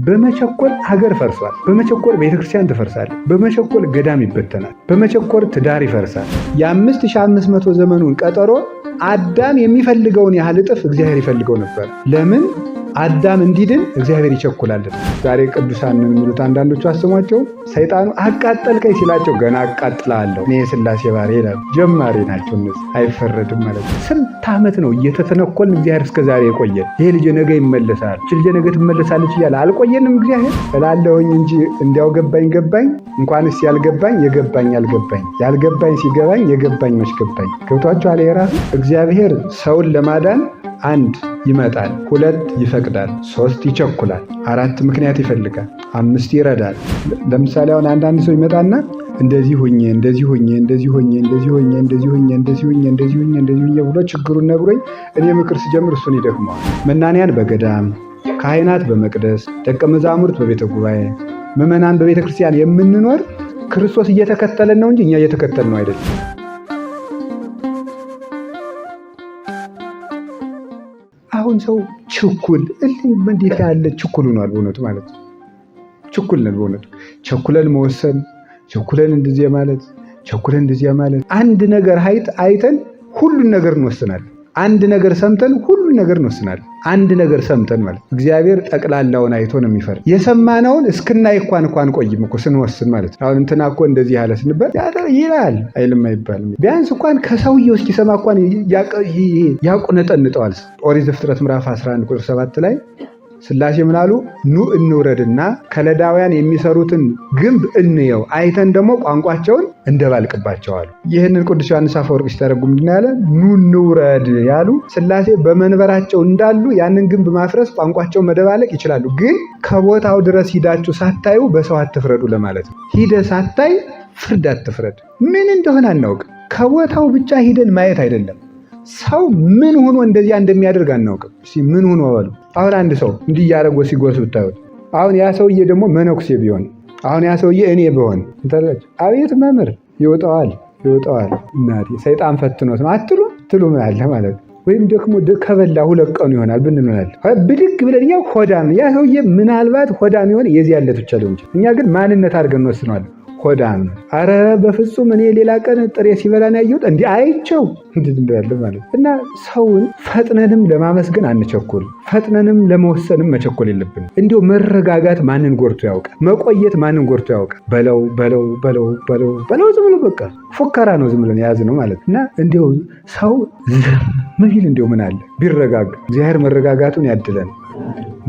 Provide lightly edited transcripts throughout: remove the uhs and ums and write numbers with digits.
በመቸኮል ሀገር ፈርሷል። በመቸኮል ቤተክርስቲያን ትፈርሳለች። በመቸኮል ገዳም ይበተናል። በመቸኮል ትዳር ይፈርሳል። የ5500 ዘመኑን ቀጠሮ አዳም የሚፈልገውን ያህል እጥፍ እግዚአብሔር ይፈልገው ነበር። ለምን? አዳም እንዲድን እግዚአብሔር ይቸኩላል። ዛሬ ቅዱሳን የሚሉት አንዳንዶቹ አስሟቸው ሰይጣኑ አቃጠልከኝ ሲላቸው ገና አቃጥላለሁ እኔ የሥላሴ ባሪያ ይላሉ። ጀማሪ ናቸው እነዚህ፣ አይፈረድም ማለት ነው። ስንት ዓመት ነው እየተተነኮልን እግዚአብሔር እስከ ዛሬ የቆየን? ይሄ ልጅ ነገ ይመለሳል፣ ይህች ልጅ ነገ ትመለሳለች እያለ አልቆየንም እግዚአብሔር እላለሁኝ እንጂ እንዲያው ገባኝ ገባኝ እንኳንስ ያልገባኝ የገባኝ ያልገባኝ ያልገባኝ ሲገባኝ የገባኝ መች ገባኝ። ገብቷችኋል? የራሱ እግዚአብሔር ሰውን ለማዳን አንድ ይመጣል፣ ሁለት ይፈቅዳል፣ ሶስት ይቸኩላል፣ አራት ምክንያት ይፈልጋል፣ አምስት ይረዳል። ለምሳሌ አሁን አንዳንድ ሰው ይመጣና እንደዚህ ሆኜ እንደዚህ ሆኜ እንደዚህ ሆኜ እንደዚህ ሆኜ እንደዚህ ሆኜ እንደዚህ ሆኜ እንደዚህ ሆኜ እንደዚህ ሆኜ ብሎ ችግሩን ነግሮኝ እኔ ምክር ስጀምር እሱን ይደክመዋል። መናንያን በገዳም፣ ካህናት በመቅደስ፣ ደቀ መዛሙርት በቤተ ጉባኤ፣ ምዕመናን በቤተ ክርስቲያን የምንኖር ክርስቶስ እየተከተለን ነው እንጂ እኛ እየተከተልን ነው አይደለም። አሁን ሰው ችኩል እንዴት ያለ ችኩል ሆኗል በእውነቱ ማለት ነው። ችኩል ነን በእውነቱ። ቸኩለን መወሰን፣ ቸኩለን እንደዚያ ማለት፣ ቸኩለን እንደዚያ ማለት። አንድ ነገር አይተን ሁሉን ነገር እንወስናለን። አንድ ነገር ሰምተን ሁሉን ነገር እንወስናለን። አንድ ነገር ሰምተን ማለት እግዚአብሔር ጠቅላላውን አይቶ ነው የሚፈርድ። የሰማነውን እስክናይ እንኳን እኮ አንቆይም እኮ ስንወስን ማለት ነው። አሁን እንትና እኮ እንደዚህ ያለ ስንባል ይላል አይልም አይባልም። ቢያንስ እንኳን ከሰውየው እስኪሰማ እንኳን ያቁነጠንጠዋል። ኦሪት ዘፍጥረት ምዕራፍ 11 ቁጥር 7 ላይ ሥላሴ ምን አሉ? ኑ እንውረድና ከለዳውያን የሚሰሩትን ግንብ እንየው፣ አይተን ደግሞ ቋንቋቸውን እንደባልቅባቸው አሉ። ይህንን ቅዱስ ዮሐንስ አፈወርቅ ሲተረጉም ምንድን ያለ? ኑ እንውረድ ያሉ ሥላሴ በመንበራቸው እንዳሉ ያንን ግንብ ማፍረስ፣ ቋንቋቸውን መደባለቅ ይችላሉ። ግን ከቦታው ድረስ ሂዳችሁ ሳታዩ በሰው አትፍረዱ ለማለት ነው። ሂደ ሳታይ ፍርድ አትፍረድ። ምን እንደሆነ አናውቅ። ከቦታው ብቻ ሂደን ማየት አይደለም ሰው ምን ሆኖ እንደዚያ እንደሚያደርግ አናውቅም። እስኪ ምን ሆኖ በሉ። አሁን አንድ ሰው እንዲህ እያደረገ ሲጎርስ ብታዩት፣ አሁን ያ ሰውዬ ደግሞ መነኩሴ ቢሆን፣ አሁን ያ ሰውዬ እኔ ብሆን፣ አቤት መምህር ይወጣዋል ይወጣዋል፣ እናቴ ሰይጣን ፈትኖት ነው አትሉ ትሉ ምን አለ ማለት ነው። ወይም ደግሞ ከበላ ሁለት ቀኑ ይሆናል ብንሆናል ብድግ ብለን እኛ ሆዳም፣ ያ ሰውዬ ምናልባት ሆዳም የሆነ የዚህ ያለት ብቻ ሊሆን ይችላል። እኛ ግን ማንነት አድርገን እንወስነዋለን። ሆዳም ነው። አረ በፍጹም እኔ ሌላ ቀን ጥሬ ሲበላን ያየሁት እንዲህ አይቸው እንዲህ እንዳለ ማለት እና ሰውን ፈጥነንም ለማመስገን አንቸኩል፣ ፈጥነንም ለመወሰንም መቸኮል የለብንም። እንዲሁ መረጋጋት ማንን ጎርቶ ያውቃል? መቆየት ማንን ጎርቶ ያውቃል? በለው በለው በለው በለው በለው ዝም ብሎ በቃ ፉከራ ነው ዝም ብለን የያዝነው ማለት እና እንዲሁ ሰው ዝም ቢል እንዲሁ ምን አለ ቢረጋጋ። እግዚአብሔር መረጋጋቱን ያድለን።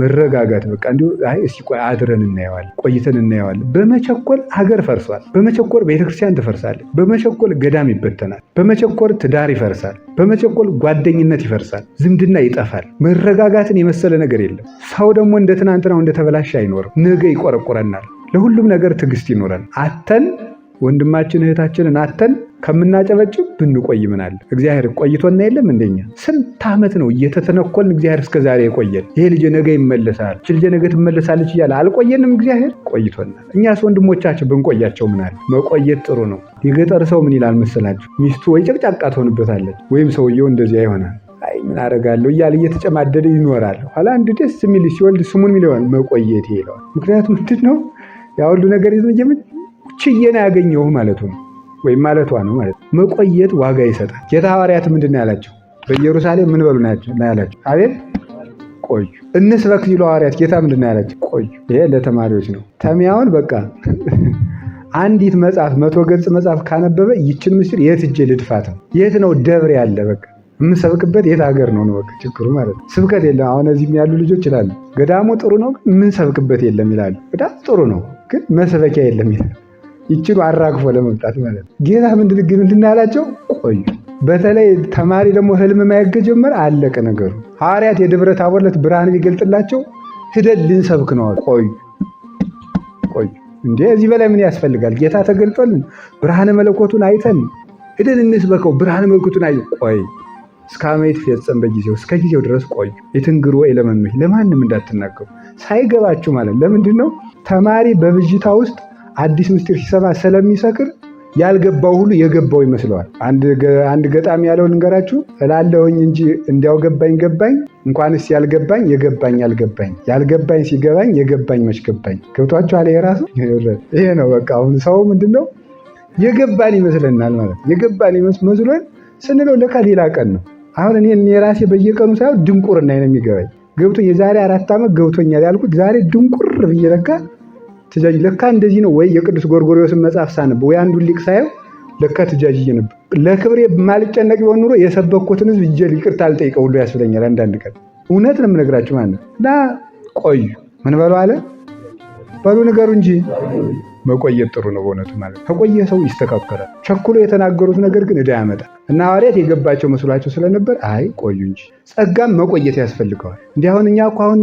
መረጋጋት በቃ እንዲሁ አይ እስኪ ቆይ አድረን እናየዋለን፣ ቆይተን እናየዋለን። በመቸኮል ሀገር ፈርሷል። በመቸኮል ቤተክርስቲያን ትፈርሳለች። በመቸኮል ገዳም ይበተናል። በመቸኮል ትዳር ይፈርሳል። በመቸኮል ጓደኝነት ይፈርሳል። ዝምድና ይጠፋል። መረጋጋትን የመሰለ ነገር የለም። ሰው ደግሞ እንደ ትናንትናው እንደተበላሸ አይኖርም። ነገ ይቆረቁረናል። ለሁሉም ነገር ትዕግስት ይኖረን። አተን ወንድማችን እህታችንን አተን ከምናጨበጭብ ብንቆይ ምናለ? እግዚአብሔር ቆይቶና የለም እንደኛ ስንት ዓመት ነው እየተተነኮልን እግዚአብሔር እስከ ዛሬ የቆየን። ይሄ ልጅ ነገ ይመለሳል፣ ይህች ልጅ ነገ ትመለሳለች እያለ አልቆየንም። እግዚአብሔር ቆይቶናል። እኛስ ወንድሞቻችን ብንቆያቸው ምናለ? መቆየት ጥሩ ነው። የገጠር ሰው ምን ይላል መሰላችሁ? ሚስቱ ወይ ጨቅጫቃ ትሆንበታለች፣ ወይም ሰውየው እንደዚያ ይሆናል። አይ ምን አደርጋለሁ እያለ እየተጨማደደ ይኖራል። ኋላ አንድ ደስ የሚል ሲወልድ ስሙን ምን ይለዋል? መቆየቴ ይለዋል። ምክንያቱም ምንድን ነው ያ ሁሉ ነገር ችዬ ነው ያገኘሁ ማለቱ ነው ወይም ማለቷ ነው ማለት ነው። መቆየት ዋጋ ይሰጣል። ጌታ ሐዋርያት ምንድን ነው ያላቸው? በኢየሩሳሌም ምን በሉ ነው ያላቸው? አቤት ቆዩ። እንስበክ ሲሉ ሐዋርያት ጌታ ምንድን ነው ያላቸው? ቆዩ። ይሄ ለተማሪዎች ነው። ተሚያውን በቃ አንዲት መጽሐፍ 100 ገጽ መጽሐፍ ካነበበ ይችን ምስጢር የት እጄ ልድፋት ነው? የት ነው ደብር ያለ በቃ የምንሰብክበት የት ሀገር ነው ነው በቃ ችግሩ ማለት ነው። ስብከት የለም። አሁን እዚህም ያሉ ልጆች ይላሉ ገዳሙ ጥሩ ነው ግን የምንሰብክበት የለም ይላሉ። ገዳሙ ጥሩ ነው ግን መስበኪያ የለም ይላሉ። ይችሉ አራግፎ ለመምጣት ማለት ነው። ጌታ ምንድን ያላቸው? ቆዩ። በተለይ ተማሪ ደግሞ ህልም ማየት ከጀመረ አለቀ ነገሩ። ሐዋርያት የደብረ ታቦር ዕለት ብርሃን ቢገልጥላቸው ሂደን ልንሰብክ ነው። ቆዩ ቆዩ። እንዴ እዚህ በላይ ምን ያስፈልጋል? ጌታ ተገልጦልን ብርሃነ መለኮቱን አይተን ሂደን እንስበከው። ብርሃነ መለኮቱን አይ ቆይ እስከ አመ ይትፈጸም በጊዜው እስከ ጊዜው ድረስ ቆዩ። የትንግሩ ለመምህ ለማንም እንዳትናገሩ ሳይገባችሁ ማለት ለምንድን ነው? ተማሪ በብዥታ ውስጥ አዲስ ምስጢር ሲሰማ ስለሚሰክር ያልገባው ሁሉ የገባው ይመስለዋል። አንድ ገጣሚ ያለው ልንገራችሁ። እላለሁኝ እንጂ እንዲያው ገባኝ ገባኝ፣ እንኳንስ ያልገባኝ የገባኝ ያልገባኝ፣ ያልገባኝ ሲገባኝ የገባኝ መች ገባኝ። ገብቷችኋል? ይሄ ራሱ ይሄ ነው። በቃ አሁን ሰው ምንድነው የገባን ይመስለናል ማለት የገባን መስሎን ስንለው ለካ ሌላ ቀን ነው። አሁን እኔ የራሴ በየቀኑ ሳይሆን ድንቁርና ነው የሚገባኝ። ገብቶ የዛሬ 4 ዓመት ገብቶኛል ያልኩት ዛሬ ድንቁር ብዬ ለካ ትጃጅ ለካ እንደዚህ ነው ወይ የቅዱስ ጎርጎርዮስን መጽሐፍ ሳነብ ወይ አንዱን ሊቅ ሳየው ለካ ትጃጅዬ ነበር። ለክብሬ የማልጨነቅ ቢሆን ኑሮ የሰበኩትን ሕዝብ እጄ ይቅርታ አልጠይቀው ሁሉ ያስብለኛል። አንዳንድ ቀን እውነት ነው የምነግራችሁ ማለት ነው። እና ቆዩ ምን በሉ አለ በሉ ንገሩ እንጂ መቆየት ጥሩ ነው በእውነቱ ማለት ከቆየ ሰው ይስተካከላል። ቸኩሎ የተናገሩት ነገር ግን ዕዳ ያመጣል እና ሐዋርያት የገባቸው መስሏቸው ስለነበር አይ ቆዩ እንጂ። ጸጋም መቆየት ያስፈልገዋል። እንዲህ አሁን እኛ እኮ አሁን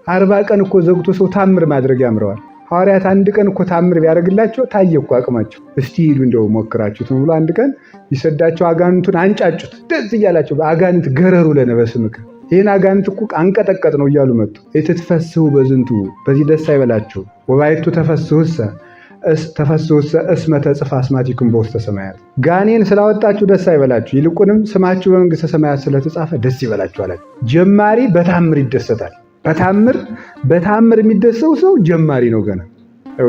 40 ቀን እኮ ዘግቶ ሰው ታምር ማድረግ ያምረዋል። ሐዋርያት አንድ ቀን እኮ ታምር ቢያደርግላቸው ታየ እኮ አቅማቸው። እስቲ ሂዱ እንደው ሞክራችሁት ነው ብሎ አንድ ቀን ቢሰዳቸው አጋንንቱን አንጫጩት ደስ እያላቸው አጋንንት ገረሩ ለነበስምከ ይህን አጋንንት እኮ አንቀጠቀጥ ነው እያሉ መጡ። ኢትትፈስሑ በዝንቱ በዚህ ደስ አይበላችሁ ወባይቱ ተፈስሑሰ ተፈስሑሰ እስመ ተጽፋ አስማቲኩም በውስተ ሰማያት። ጋኔን ስላወጣችሁ ደስ አይበላችሁ፣ ይልቁንም ስማችሁ በመንግስተ ሰማያት ስለተጻፈ ደስ ይበላችሁ አላችሁ። ጀማሪ በታምር ይደሰታል። በታምር በታምር የሚደሰው ሰው ጀማሪ ነው ገና።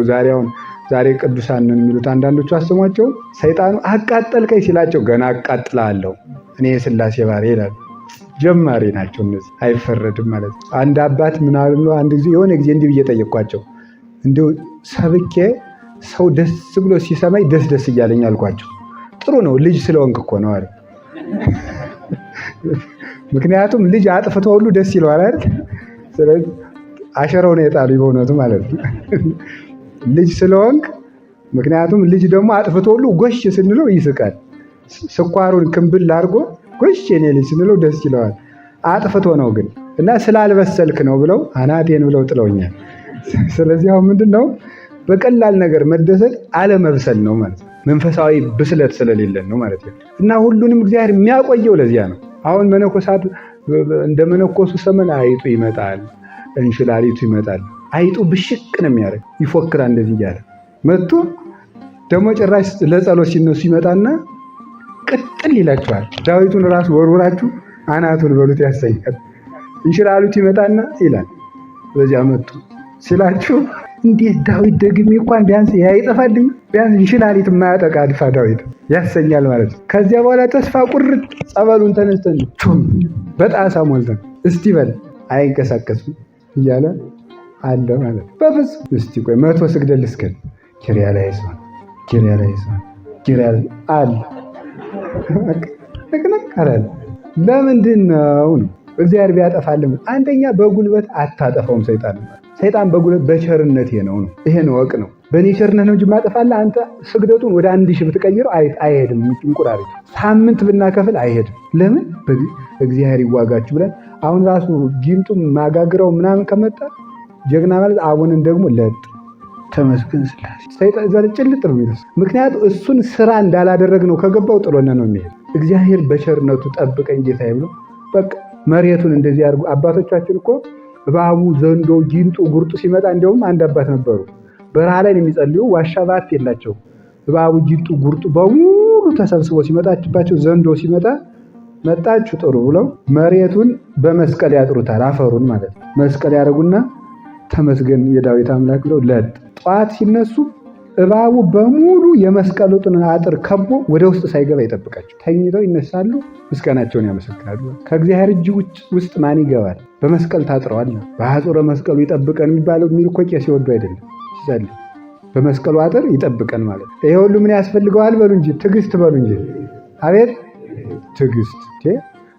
ዛሬ አሁን ዛሬ ቅዱሳን የሚሉት አንዳንዶቹ አስሟቸው ሰይጣኑ አቃጠልከኝ ሲላቸው ገና አቃጥላለሁ እኔ የስላሴ ባሪያ ይላሉ። ጀማሪ ናቸው እነዚህ፣ አይፈረድም ማለት ነው። አንድ አባት ምናሉ አንድ ጊዜ የሆነ ጊዜ እንዲህ ብዬ ጠየኳቸው፣ እንዲሁ ሰብኬ ሰው ደስ ብሎ ሲሰማኝ ደስ ደስ እያለኝ አልኳቸው። ጥሩ ነው ልጅ ስለሆንክ እኮ ነው አለ። ምክንያቱም ልጅ አጥፍቶ ሁሉ ደስ ይለዋል አይደል? ስለዚህ አሸረው ነው የጣሉ በእውነቱ ማለት ነው። ልጅ ስለሆንክ ምክንያቱም ልጅ ደግሞ አጥፍቶ ሁሉ ጎሽ ስንለው ይስቃል። ስኳሩን ክምብል አድርጎ ጎሽ የኔ ልጅ ስንለው ደስ ይለዋል። አጥፍቶ ነው ግን እና ስላልበሰልክ ነው ብለው አናቴን ብለው ጥለውኛል። ስለዚህ አሁን ምንድን ነው በቀላል ነገር መደሰት አለመብሰል ነው ማለት ነው። መንፈሳዊ ብስለት ስለሌለን ነው ማለት ነው። እና ሁሉንም እግዚአብሔር የሚያቆየው ለዚያ ነው። አሁን መነኮሳት እንደ መነኮሱ ሰመን አይጡ ይመጣል፣ እንሽላሊቱ ይመጣል። አይጡ ብሽቅ ነው የሚያደርግ፣ ይፎክራል እንደዚህ እያለ መጥቶ ደግሞ ጭራሽ ለጸሎት ሲነሱ ይመጣና ቅጥል ይላቸዋል። ዳዊቱን ራሱ ወርውራችሁ አናቱን በሉት ያሰኛል። እንሽላሊቱ ይመጣና ይላል በዚያ መጡ ሲላችሁ እንዴት ዳዊት ደግሜ እንኳን ቢያንስ ያ ይጠፋልኝ ቢያንስ እንሽላሊት የማያጠቃ አድፋ ዳዊት ያሰኛል ማለት ነው። ከዚያ በኋላ ተስፋ ቁርጥ ጸበሉን ተነስተን ቹም በጣሳ ሞልተን እስቲ በል አይንቀሳቀስም እያለ አለ ማለት ነው። በፍጹም እስቲ ቆይ 100 ስግደት ልስገድ ኪርያ ላይ ሰው ኪርያ ላይ ሰው ኪርያ አለ ንቅንቅ አላለ። ለምንድን ነው ነው እግዚአብሔር ቢያጠፋልም አንደኛ በጉልበት አታጠፋውም። ሰይጣን ሰይጣን በጉልበት በቸርነቴ ነው ነው ይሄን ወቅ ነው በእኔ ቸርነት ነው እንጂ ማጠፋልህ። አንተ ስግደቱን ወደ 1000 ብትቀይረው አይሄድም። እንቁራሪቱ ሳምንት ብናከፍል አይሄድም። ለምን እግዚአብሔር ይዋጋችሁ ብለን አሁን ራሱ ጊንጡ ማጋግረው ምናምን ከመጣ ጀግና ማለት አቡንን ደግሞ ለጥ ተመስገን ስላሴ ሰይጣን እዛ ጭልጥ ነው የሚለው። ምክንያቱ እሱን ስራ እንዳላደረግ ነው ከገባው ጥሎነ ነው የሚሄድ። እግዚአብሔር በቸርነቱ ጠብቀኝ ጌታዬ ብሎ በቃ መሬቱን እንደዚህ አድርጎ አባቶቻችን እኮ እባቡ፣ ዘንዶ፣ ጊንጡ፣ ጉርጡ ሲመጣ እንዲያውም አንድ አባት ነበሩ በረሃ ላይ ነው የሚጸልዩ። ዋሻ ባት የላቸው። እባቡ፣ ጊንጡ፣ ጉርጡ በሙሉ ተሰብስቦ ሲመጣባቸው ዘንዶ ሲመጣ መጣችሁ ጥሩ ብለው መሬቱን በመስቀል ያጥሩታል። አፈሩን ማለት ነው። መስቀል ያደርጉና ተመስገን የዳዊት አምላክ ብለው ለጥ ጠዋት ሲነሱ እባቡ በሙሉ የመስቀሉን አጥር ከቦ ወደ ውስጥ ሳይገባ ይጠብቃቸው። ተኝተው ይነሳሉ፣ ምስጋናቸውን ያመሰግናሉ። ከእግዚአብሔር እጅ ውስጥ ማን ይገባል? በመስቀል ታጥረዋል። በአጹረ መስቀሉ ይጠብቀን የሚባለው የሚል እኮ ቄስ ሲወዱ አይደለም ሲጸልይ በመስቀሉ አጥር ይጠብቀን ማለት ነው። ይሄ ሁሉ ምን ያስፈልገዋል? በሉ እንጂ ትዕግስት፣ በሉ እንጂ አቤት ትዕግስት።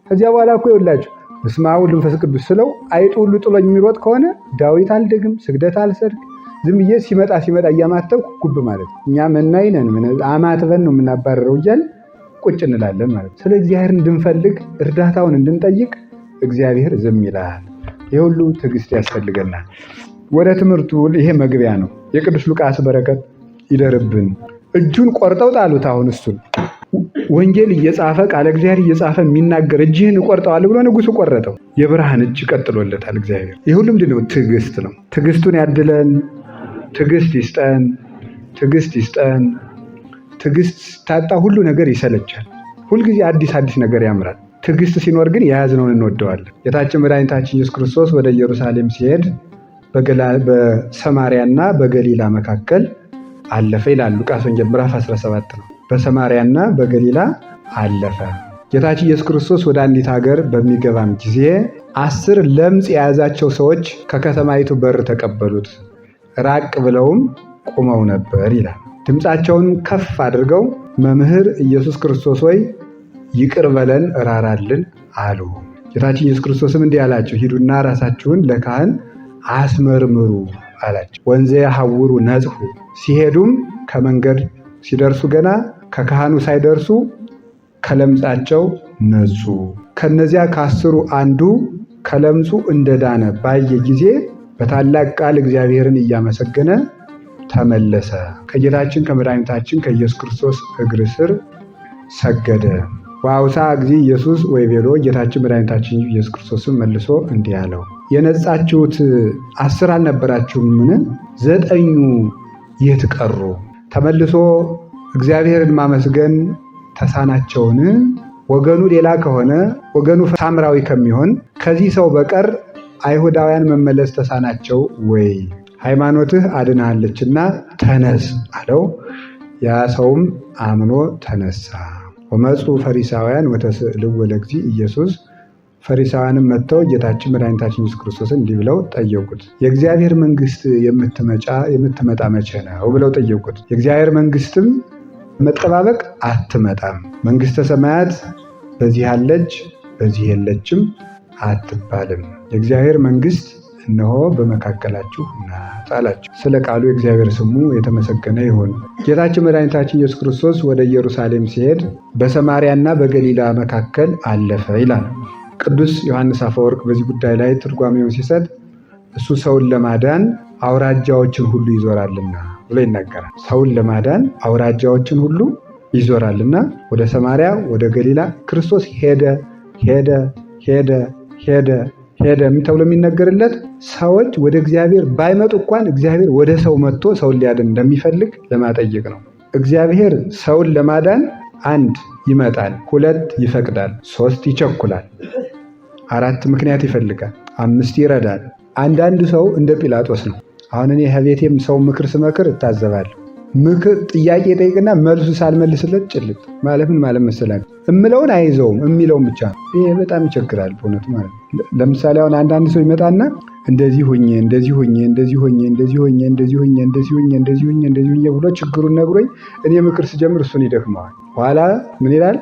ከዚያ በኋላ እኮ ይኸውላችሁ በስመ አብ ወወልድ ወመንፈስ ቅዱስ ስለው አይጡ ሁሉ ጥሎኝ የሚሮጥ ከሆነ ዳዊት አልደግም፣ ስግደት አልሰድግ፣ ዝም ብዬ ሲመጣ ሲመጣ እያማተብኩ ጉብ ማለት ነው። እኛ መናኝ ነን፣ አማትበን ነው የምናባረረው እያልን ቁጭ እንላለን ማለት ነው። ስለ እግዚአብሔር እንድንፈልግ እርዳታውን እንድንጠይቅ እግዚአብሔር ዝም ይላል። ይህ ሁሉ ትዕግስት ያስፈልገናል። ወደ ትምህርቱ ይሄ መግቢያ ነው። የቅዱስ ሉቃስ በረከት ይደርብን። እጁን ቆርጠው ጣሉት። አሁን እሱን ወንጌል እየጻፈ ቃለ እግዚአብሔር እየጻፈ የሚናገር እጅህን እቆርጠዋለሁ ብሎ ንጉሱ ቆረጠው። የብርሃን እጅ ቀጥሎለታል እግዚአብሔር። ይህ ሁሉ ምንድን ነው? ትዕግስት ነው። ትዕግስቱን ያድለን። ትዕግስት ይስጠን። ትዕግስት ይስጠን። ትዕግስት ሲታጣ ሁሉ ነገር ይሰለቻል። ሁልጊዜ አዲስ አዲስ ነገር ያምራል። ትዕግስት ሲኖር ግን የያዝነውን እንወደዋለን። ጌታችን መድኃኒታችን ኢየሱስ ክርስቶስ ወደ ኢየሩሳሌም ሲሄድ በሰማርያና በገሊላ መካከል አለፈ ይላል ሉቃስ ወንጌል ምዕራፍ 17 ነው። በሰማርያና በገሊላ አለፈ። ጌታችን ኢየሱስ ክርስቶስ ወደ አንዲት ሀገር በሚገባም ጊዜ 10 ለምጽ የያዛቸው ሰዎች ከከተማይቱ በር ተቀበሉት፣ ራቅ ብለውም ቆመው ነበር ይላል። ድምፃቸውን ከፍ አድርገው መምህር ኢየሱስ ክርስቶስ ሆይ ይቅር በለን እራራልን አሉ። ጌታችን ኢየሱስ ክርስቶስም እንዲህ አላቸው፣ ሂዱና ራሳችሁን ለካህን አስመርምሩ አላቸው። ወንዘ ሐውሩ ነጽሑ። ሲሄዱም ከመንገድ ሲደርሱ ገና ከካህኑ ሳይደርሱ ከለምጻቸው ነጹ። ከነዚያ ከ10ሩ አንዱ ከለምጹ እንደዳነ ባየ ጊዜ በታላቅ ቃል እግዚአብሔርን እያመሰገነ ተመለሰ። ከጌታችን ከመድኃኒታችን ከኢየሱስ ክርስቶስ እግር ስር ሰገደ። ወአውሥአ እግዚእ ኢየሱስ ወይቤሎ፣ ጌታችን መድኃኒታችን ኢየሱስ ክርስቶስም መልሶ እንዲህ አለው፣ የነጻችሁት 10 አልነበራችሁምን? 9ኙ የት ቀሩ? ተመልሶ እግዚአብሔርን ማመስገን ተሳናቸውን? ወገኑ ሌላ ከሆነ ወገኑ ሳምራዊ ከሚሆን ከዚህ ሰው በቀር አይሁዳውያን መመለስ ተሳናቸው ወይ? ሃይማኖትህ አድናሃለችና ተነስ አለው። ያ ሰውም አምኖ ተነሳ። ወመፁ ፈሪሳውያን ወተስእልዎ ለእግዚእ ኢየሱስ፣ ፈሪሳውያንም መጥተው ጌታችን መድኃኒታችን ኢየሱስ ክርስቶስን እንዲህ ብለው ጠየቁት። የእግዚአብሔር መንግስት የምትመጣ መቼ ነው ብለው ጠየቁት። የእግዚአብሔር መንግስትም መጠባበቅ አትመጣም፣ መንግስተ ሰማያት በዚህ አለች በዚህ የለችም አትባልም። የእግዚአብሔር መንግስት እነሆ በመካከላችሁ ናት አላቸው። ስለ ቃሉ የእግዚአብሔር ስሙ የተመሰገነ ይሁን። ጌታችን መድኃኒታችን ኢየሱስ ክርስቶስ ወደ ኢየሩሳሌም ሲሄድ በሰማርያና በገሊላ መካከል አለፈ ይላል። ቅዱስ ዮሐንስ አፈወርቅ በዚህ ጉዳይ ላይ ትርጓሜውን ሲሰጥ እሱ ሰውን ለማዳን አውራጃዎችን ሁሉ ይዞራልና ብሎ ይናገራል። ሰውን ለማዳን አውራጃዎችን ሁሉ ይዞራልና ወደ ሰማርያ ወደ ገሊላ ክርስቶስ ሄደ ሄደ ሄደ ሄደ ሄደ ተብሎ የሚነገርለት ሰዎች ወደ እግዚአብሔር ባይመጡ እንኳን እግዚአብሔር ወደ ሰው መጥቶ ሰውን ሊያድን እንደሚፈልግ ለማጠየቅ ነው። እግዚአብሔር ሰውን ለማዳን አንድ ይመጣል፣ ሁለት ይፈቅዳል፣ ሶስት ይቸኩላል፣ አራት ምክንያት ይፈልጋል፣ አምስት ይረዳል። አንዳንድ ሰው እንደ ጲላጦስ ነው። አሁን እኔ ከቤቴም ሰው ምክር ስመክር እታዘባለሁ። ምክር ጥያቄ ጠይቅና መልሱ ሳልመልስለት ጭልጥ ማለት ምን ማለት መሰላችሁ? እምለውን አይዘውም የሚለውን ብቻ ነው። ይሄ በጣም ይቸግራል በእውነቱ ማለት ነው። ለምሳሌ አሁን አንዳንድ ሰው ይመጣና እንደዚህ ሆኜ እንደዚህ ሆኜ እንደዚህ ሆኜ እንደዚህ ሆኜ እንደዚህ ሆኜ እንደዚህ ሆኜ እንደዚህ ሆኜ እንደዚህ ሆኜ ብሎ ችግሩን ነግሮኝ እኔ ምክር ስጀምር እሱን ይደክመዋል። ኋላ ምን ይላል?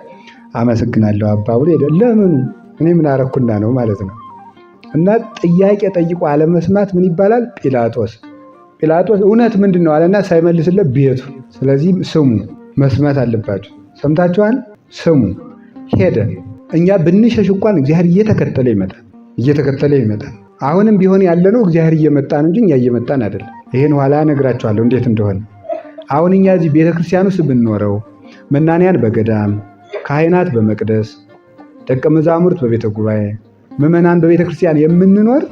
አመሰግናለሁ አባ ብሎ ሄደ። ለምኑ እኔ ምን አረኩና ነው ማለት ነው። እና ጥያቄ ጠይቆ አለመስማት ምን ይባላል? ጲላጦስ ጲላጦስ እውነት ምንድን ነው አለና ሳይመልስለት ቤቱ። ስለዚህ ስሙ፣ መስማት አለባችሁ። ሰምታችኋል? ስሙ። ሄደ። እኛ ብንሸሽ እንኳን እግዚአብሔር እየተከተለ ይመጣል፣ እየተከተለ ይመጣል። አሁንም ቢሆን ያለነው እግዚአብሔር እየመጣ ነው እንጂ እኛ እየመጣን አይደለም። ይሄን ኋላ እነግራችኋለሁ እንዴት እንደሆነ። አሁን እኛ እዚህ ቤተክርስቲያን ውስጥ ብንኖረው መናንያን በገዳም ካህናት በመቅደስ ደቀ መዛሙርት በቤተ ጉባኤ ምዕመናን በቤተ ክርስቲያን የምንኖር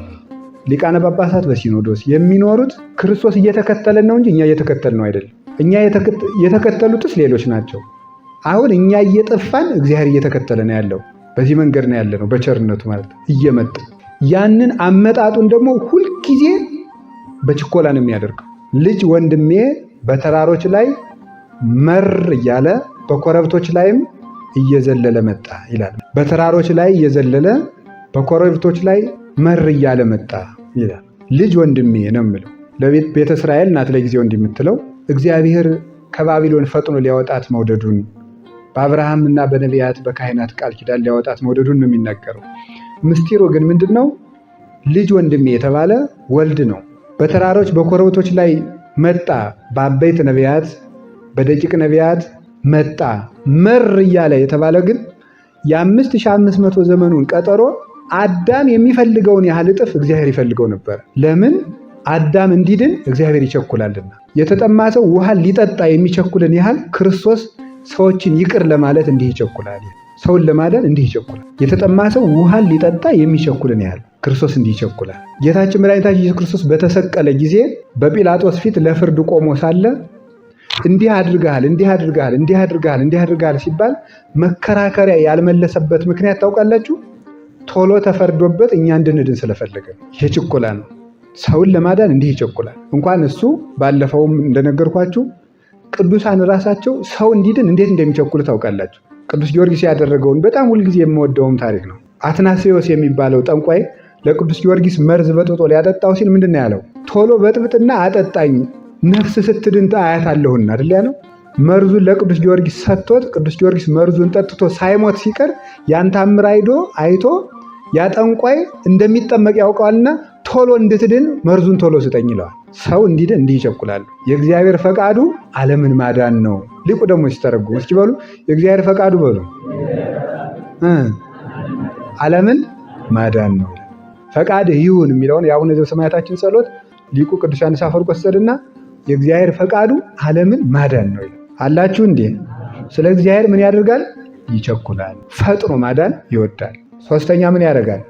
ሊቃነ ጳጳሳት በሲኖዶስ የሚኖሩት ክርስቶስ እየተከተለን ነው እንጂ እኛ እየተከተልን ነው አይደለም። እኛ የተከተሉትስ ሌሎች ናቸው። አሁን እኛ እየጠፋን እግዚአብሔር እየተከተለ ነው ያለው። በዚህ መንገድ ነው ያለ ነው፣ በቸርነቱ ማለት እየመጣ ያንን አመጣጡን ደግሞ ሁልጊዜ በችኮላ ነው የሚያደርገው። ልጅ ወንድሜ በተራሮች ላይ መር እያለ በኮረብቶች ላይም እየዘለለ መጣ ይላል። በተራሮች ላይ እየዘለለ በኮረብቶች ላይ መር እያለ መጣ ይላል። ልጅ ወንድሜ ነው የምለው። ለቤተ እስራኤል ናት ለጊዜው እንዲህ የምትለው። እግዚአብሔር ከባቢሎን ፈጥኖ ሊያወጣት መውደዱን በአብርሃም እና በነቢያት በካህናት ቃል ኪዳን ሊያወጣት መውደዱን ነው የሚናገረው። ምስጢሩ ግን ምንድን ነው? ልጅ ወንድሜ የተባለ ወልድ ነው። በተራሮች በኮረብቶች ላይ መጣ፣ በአበይት ነቢያት በደቂቅ ነቢያት መጣ። መር እያለ የተባለ ግን የ5500 ዘመኑን ቀጠሮ አዳም የሚፈልገውን ያህል እጥፍ እግዚአብሔር ይፈልገው ነበር። ለምን? አዳም እንዲድን እግዚአብሔር ይቸኩላልና። የተጠማ ሰው ውሃ ሊጠጣ የሚቸኩልን ያህል ክርስቶስ ሰዎችን ይቅር ለማለት እንዲህ ይቸኩላል። ሰውን ለማዳን እንዲህ ይቸኩላል። የተጠማ ሰው ውሃን ሊጠጣ የሚቸኩልን ያህል ክርስቶስ እንዲህ ይቸኩላል። ጌታችን መድኃኒታችን ኢየሱስ ክርስቶስ በተሰቀለ ጊዜ በጲላጦስ ፊት ለፍርድ ቆሞ ሳለ እንዲህ አድርገሃል፣ እንዲህ አድርገሃል፣ እንዲህ አድርገሃል፣ እንዲህ አድርገሃል ሲባል መከራከሪያ ያልመለሰበት ምክንያት ታውቃላችሁ? ቶሎ ተፈርዶበት እኛ እንድንድን ስለፈለገ ነው። ይሄ ችኮላ ነው። ሰውን ለማዳን እንዲህ ይቸኩላል። እንኳን እሱ ባለፈውም እንደነገርኳችሁ ቅዱሳን ራሳቸው ሰው እንዲድን እንዴት እንደሚቸኩሉ ታውቃላችሁ። ቅዱስ ጊዮርጊስ ያደረገውን በጣም ሁልጊዜ የምወደውም ታሪክ ነው። አትናሴዎስ የሚባለው ጠንቋይ ለቅዱስ ጊዮርጊስ መርዝ በጥብጦ ሊያጠጣው ሲል ምንድን ነው ያለው? ቶሎ በጥብጥና አጠጣኝ ነፍስ ስትድን አያታለሁና አይደል ያለው። መርዙን ለቅዱስ ጊዮርጊስ ሰጥቶት ቅዱስ ጊዮርጊስ መርዙን ጠጥቶ ሳይሞት ሲቀር ያን ታምር አይቶ ያ ጠንቋይ እንደሚጠመቅ ያውቀዋልና ቶሎ እንድትድን መርዙን ቶሎ ስጠኝ ይለዋል። ሰው እንዲድን እንዲህ ይቸኩላሉ። የእግዚአብሔር ፈቃዱ ዓለምን ማዳን ነው። ሊቁ ደግሞ ሲተረጉሙ እስኪ በሉ የእግዚአብሔር ፈቃዱ በሉ ዓለምን ማዳን ነው። ፈቃድህ ይሁን የሚለውን የአቡነ ዘበሰማያታችን ጸሎት ሊቁ ቅዱስ ዮሐንስ አፈወርቅ ወሰድና የእግዚአብሔር ፈቃዱ ዓለምን ማዳን ነው ይላል። አላችሁ እንዴ? ስለ እግዚአብሔር ምን ያደርጋል? ይቸኩላል። ፈጥኖ ማዳን ይወዳል። ሶስተኛ ምን ያደርጋል?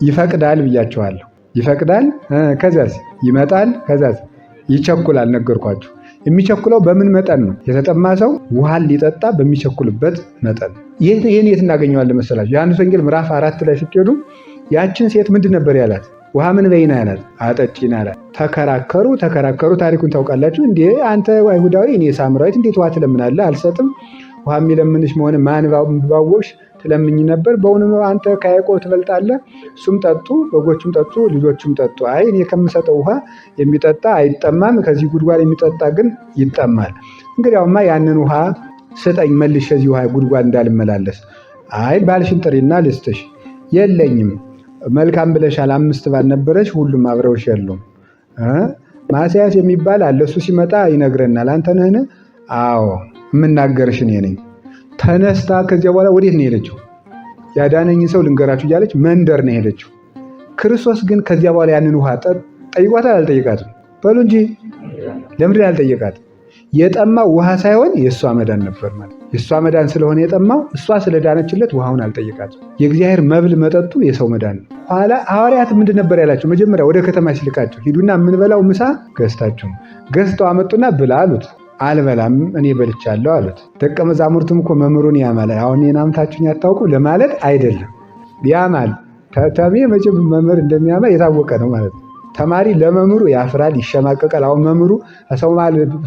ይፈቅዳል ብያችኋለሁ። ይፈቅዳል፣ ከዚያስ ይመጣል፣ ከዚያስ ይቸኩላል። ነገርኳችሁ። የሚቸኩለው በምን መጠን ነው? የተጠማ ሰው ውሃን ሊጠጣ በሚቸኩልበት መጠን። ይህን የት እናገኘዋለን መሰላችሁ? ዮሐንስ ወንጌል ምዕራፍ 4 ላይ ስትሄዱ ያችን ሴት ምንድን ነበር ያላት? ውሃ ምን በይና ያላት? አጠጪን አላት። ተከራከሩ ተከራከሩ። ታሪኩን ታውቃላችሁ። እንዴ አንተ አይሁዳዊ እኔ ሳምራዊት እንዴት ውሃ ትለምናለህ? አልሰጥም። ውሃ የሚለምንሽ መሆን ማን ባወቅሽ ትለምኝ ነበር። በእውኑ አንተ ከያዕቆብ ትበልጣለህ? እሱም ጠጡ፣ በጎቹም ጠጡ፣ ልጆቹም ጠጡ። አይ እኔ ከምሰጠው ውሃ የሚጠጣ አይጠማም፣ ከዚህ ጉድጓድ የሚጠጣ ግን ይጠማል። እንግዲያውማ ያንን ውሃ ስጠኝ፣ መልሼ እዚህ ውሃ ጉድጓድ እንዳልመላለስ። አይ ባልሽን ጥሪና ልስጥሽ። የለኝም። መልካም ብለሻል፣ 5 ባል ነበረሽ፣ ሁሉም አብረውሽ የሉም። ማስያስ የሚባል አለ፣ እሱ ሲመጣ ይነግረናል። አንተ ነህን? አዎ የምናገርሽ እኔ ነኝ። ተነስታ ከዚያ በኋላ ወዴት ነው የሄደችው? ያዳነኝን ሰው ልንገራችሁ እያለች መንደር ነው የሄደችው። ክርስቶስ ግን ከዚያ በኋላ ያንን ውሃ ጠይቋታል? አልጠየቃትም? በሉ እንጂ ለምንድን ያልጠየቃት? የጠማው ውሃ ሳይሆን የእሷ መዳን ነበር ማለት። የእሷ መዳን ስለሆነ የጠማው እሷ ስለዳነችለት ውሃውን አልጠየቃትም። የእግዚአብሔር መብል መጠጡ የሰው መዳን ነው። ኋላ ሐዋርያት ምንድን ነበር ያላቸው? መጀመሪያ ወደ ከተማ ሲልካቸው ሂዱና የምንበላው ምሳ ገዝታችሁ ገዝተው አመጡና ብላ አሉት። አልበላም እኔ በልቻለሁ አሉት። ደቀ መዛሙርቱም እኮ መምህሩን ያማል፣ አሁን እኔን አምታችሁኝ አታውቁ ለማለት አይደለም። ያማል ተሜ መቼም መምህር እንደሚያማ የታወቀ ነው ማለት ነው። ተማሪ ለመምህሩ ያፍራል፣ ይሸማቀቃል። አሁን መምህሩ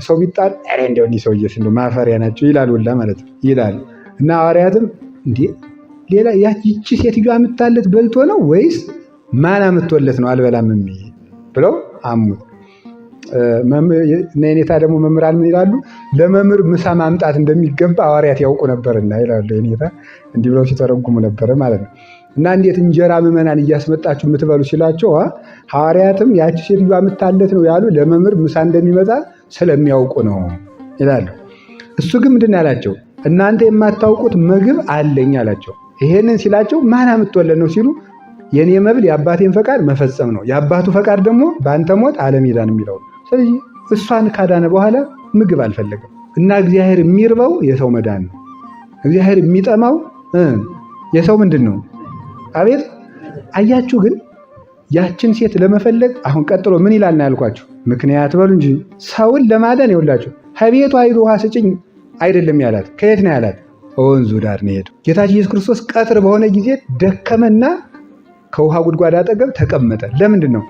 ሰው ቢጣል ኧረ እንደው እኒህ ሰውዬስ እንደው ማፈሪያ ናቸው ይላል ሁላ ማለት ነው ይላል። እና ሐዋርያትም እንዴ ሌላ ይቺ ሴትዮ አምጥታለት በልቶ ነው ወይስ ማን አምጥቶለት ነው አልበላም የሚል ብለው አሙት። እና የኔታ ደግሞ መምህራን ምን ይላሉ? ለመምህር ምሳ ማምጣት እንደሚገባ ሐዋርያት ያውቁ ነበርና ይላሉ። የኔታ እንዲህ ብለው ሲተረጉሙ ነበረ ማለት ነው። እና እንዴት እንጀራ ምዕመናን እያስመጣችሁ የምትበሉ ሲላቸው ሐዋርያትም ያቺ ሴትዮ አምጥታለት ነው ያሉ ለመምህር ምሳ እንደሚመጣ ስለሚያውቁ ነው ይላሉ። እሱ ግን ምንድን ያላቸው? እናንተ የማታውቁት ምግብ አለኝ አላቸው። ይሄንን ሲላቸው ማን አምጥቶለት ነው ሲሉ የኔ መብል የአባቴን ፈቃድ መፈጸም ነው፣ የአባቱ ፈቃድ ደግሞ በአንተ ሞት ዓለም ይዳን የሚለው ነው። ስለዚህ እሷን ካዳነ በኋላ ምግብ አልፈለገም። እና እግዚአብሔር የሚርበው የሰው መዳን ነው። እግዚአብሔር የሚጠማው የሰው ምንድን ነው? አቤት አያችሁ። ግን ያችን ሴት ለመፈለግ አሁን ቀጥሎ ምን ይላል ነው ያልኳችሁ? ምክንያት በሉ እንጂ ሰውን ለማዳን ይውላችሁ ከቤቷ ሂዶ ውሃ ስጭኝ አይደለም ያላት። ከየት ነው ያላት? ወንዙ ዳር ነው የሄደው። ጌታችን ኢየሱስ ክርስቶስ ቀትር በሆነ ጊዜ ደከመና ከውሃ ጉድጓድ አጠገብ ተቀመጠ። ለምንድን ነው?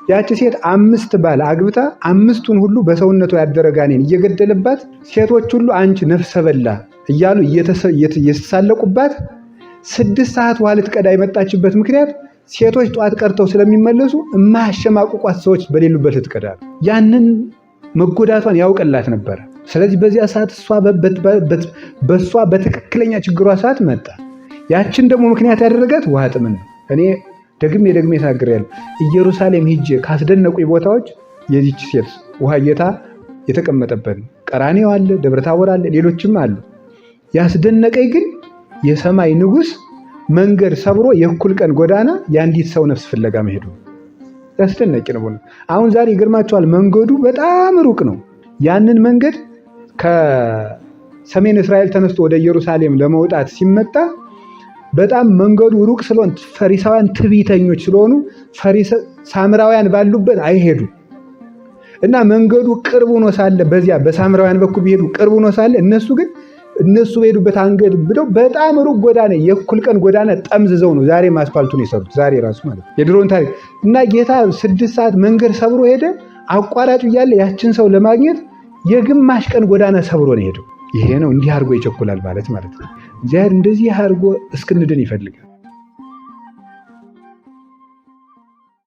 ያቺ ሴት 5 ባል አግብታ 5ቱን ሁሉ በሰውነቷ ያደረ ጋኔን እየገደለባት፣ ሴቶች ሁሉ አንቺ ነፍሰ በላ እያሉ እየተሳለቁባት 6 ሰዓት ውሃ ልትቀዳ የመጣችበት ምክንያት ሴቶች ጠዋት ቀርተው ስለሚመለሱ የማያሸማቅቋት ሰዎች በሌሉበት ልትቀዳ ያንን መጎዳቷን ያውቅላት ነበረ። ስለዚህ በዚያ ሰዓት እሷ በእሷ በትክክለኛ ችግሯ ሰዓት መጣ። ያችን ደግሞ ምክንያት ያደረጋት ውሃ ጥምን ነው። እኔ ደግሜ ደግሜ ተናግሬያለሁ። ኢየሩሳሌም ሂጄ ካስደነቁኝ ቦታዎች የዚች ሴት ውሃ ጌታ የተቀመጠበት ነው። ቀራንዮ አለ፣ ደብረ ታቦር አለ፣ ሌሎችም አሉ። ያስደነቀኝ ግን የሰማይ ንጉሥ መንገድ ሰብሮ የእኩል ቀን ጎዳና የአንዲት ሰው ነፍስ ፍለጋ መሄዱ ያስደነቂ ነው። አሁን ዛሬ ይገርማቸዋል። መንገዱ በጣም ሩቅ ነው። ያንን መንገድ ከሰሜን እስራኤል ተነስቶ ወደ ኢየሩሳሌም ለመውጣት ሲመጣ በጣም መንገዱ ሩቅ ስለሆነ ፈሪሳውያን ትዕቢተኞች ስለሆኑ ሳምራውያን ባሉበት አይሄዱ። እና መንገዱ ቅርብ ሆኖ ሳለ በዚያ በሳምራውያን በኩል ቢሄዱ ቅርብ ሆኖ ሳለ እነሱ ግን እነሱ በሄዱበት አንገድ ብለው በጣም ሩቅ ጎዳና የእኩል ቀን ጎዳና ጠምዝዘው ነው ዛሬ አስፋልቱን የሰሩት። ዛሬ ራሱ ማለት የድሮን ታሪክ እና ጌታ 6 ሰዓት መንገድ ሰብሮ ሄደ። አቋራጩ እያለ ያችን ሰው ለማግኘት የግማሽ ቀን ጎዳና ሰብሮ ነው የሄደው። ይሄ ነው እንዲህ አድርጎ ይቸኩላል ማለት ማለት ነው። እግዚአብሔር እንደዚህ አድርጎ እስክንድን ይፈልጋል።